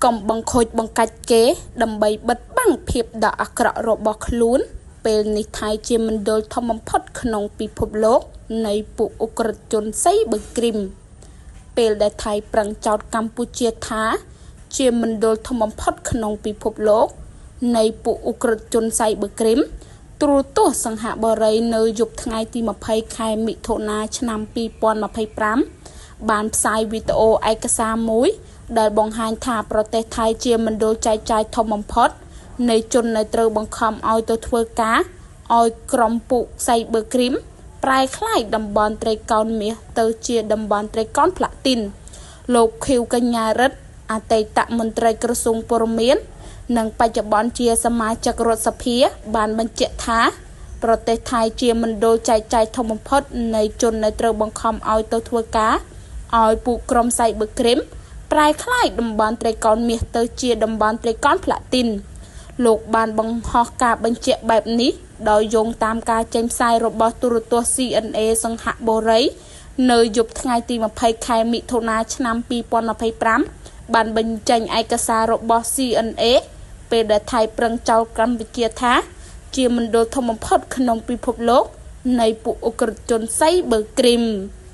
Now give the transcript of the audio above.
កុំបង្ខូចបង្កាច់គេ ដើម្បីបិទបាំងភាពដ៏អាក្រក់របស់ខ្លួន ពេលនេះថៃជាមណ្ឌលធំបំផុតក្នុងពិភពលោកនៃពួកឧក្រិដ្ឋជនស៊ីបើគ្រីម ពេលដែលថៃប្រឹងចោទកម្ពុជាថាជាមណ្ឌលធំបំផុតក្នុងពិភពលោកនៃពួកឧក្រិដ្ឋជនសៃបើគ្រីម ទូរទស្សន៍សង្ហបុរីនៅយប់ថ្ងៃទី20ខែមិថុនាឆ្នាំ2025 បានផ្សាយវីដេអូឯកសារមួយដែលបង្ហាញថាប្រទេសថៃជាមណ្ឌលចែកចាយធំបំផុតនៃជនដែលត្រូវបង្ខំឲ្យទៅធ្វើការឲ្យក្រុមពួកសៃបើគ្រីម ប្រែក្លាយតំបន់ត្រីកោណមាសទៅជាតំបន់ត្រីកោណផ្លាទីន។ លោកខៀវកញ្ញារិទ្ធ អតីតមន្ត្រីក្រសួងព័ត៌មាន និងបច្ចុប្បន្នជាសមាជិករដ្ឋសភា បានបញ្ជាក់ថា ប្រទេសថៃជាមណ្ឌលចែកចាយធំបំផុតនៃជនដែលត្រូវបង្ខំឲ្យទៅធ្វើការឲ្យពួកក្រុមសៃបើគ្រីម ប្រែក្លាយតំបន់ត្រីកោណមាសទៅជាតំបន់ត្រីកោណផ្លាទីន។ លោកបានបង្ហោះការបញ្ជាក់បែបនេះដោយយោងតាមការចេញផ្សាយរបស់ទូរទស្សន៍ CNA សង្ហបុរី នៅយប់ថ្ងៃទី20ខែមិថុនាឆ្នាំ2025 បានបញ្ចេញឯកសាររបស់ CNA ពេលដែលថៃប្រឹងចោទកម្ពុជាថាជាមណ្ឌលធំបំផុតក្នុងពិភពលោកនៃពួកឧក្រិដ្ឋជនសៃបើគ្រីម។